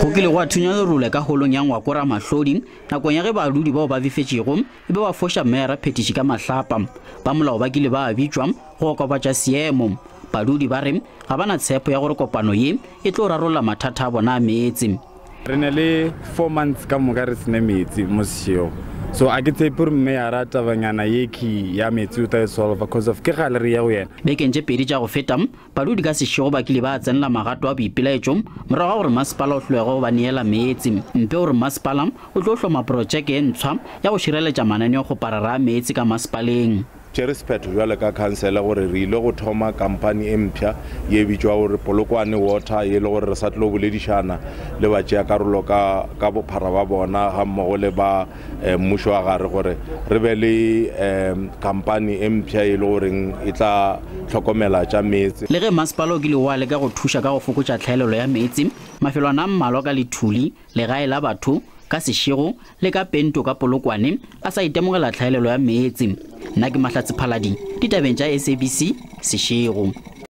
Go kile gwa thunya lerole ka holong ya Ngwako Ramahlodi nakong ya ge badudi bao ba befetšego e be ba foša meyara phetiši ka mahlapa. Ba molao ba kile ba bitšwa go okobatša seemo. Badudi ba re ga ba na tshepo ya gore kopano ye e tlo rarolla mathata a bona a meetse. Re ne le 4 months ka moka re sene metsi mo Seshego. So a ke tshepe gore meyara tabanyana ye key ya metsi o tla e solva cause of ke gale re ya go yena. Bekeng tše pedi tša go feta, Badudi ka sešego ba kile ba tsenela magato a boipelaetšo morago ga gore masepala o hlolege go ba neela meetse. Mpe o re masepala o tlo hloma protšeke e ntshwa ya go šireletša mananeokgoparara a meetse ka masepaleng. Tšere sephetho bjale ka khansele gore re ile go thoma kampani e mpsha ye e bitšwago gore Polokwane Water ye e le gore re sa tlo boledišana le batšeakarolo ka ka bophara ba bona gammogo le ba mmušo wa gare gore re be le khamphani e mpsha e le goreng e tla hlokomela tša meetse. Le ge masepala o kile wa leka go thuša ka go fokotša tlhaelelo ya meetse, mafelwana a mmalwa ka Lethuli, legae la batho, ka Seshego le ka Pento ka Polokwane a sa itemogela tlhaelelo ya meetse. Nna ke Mahlatse Phaladi, ditabeng tša SABC, Seshego.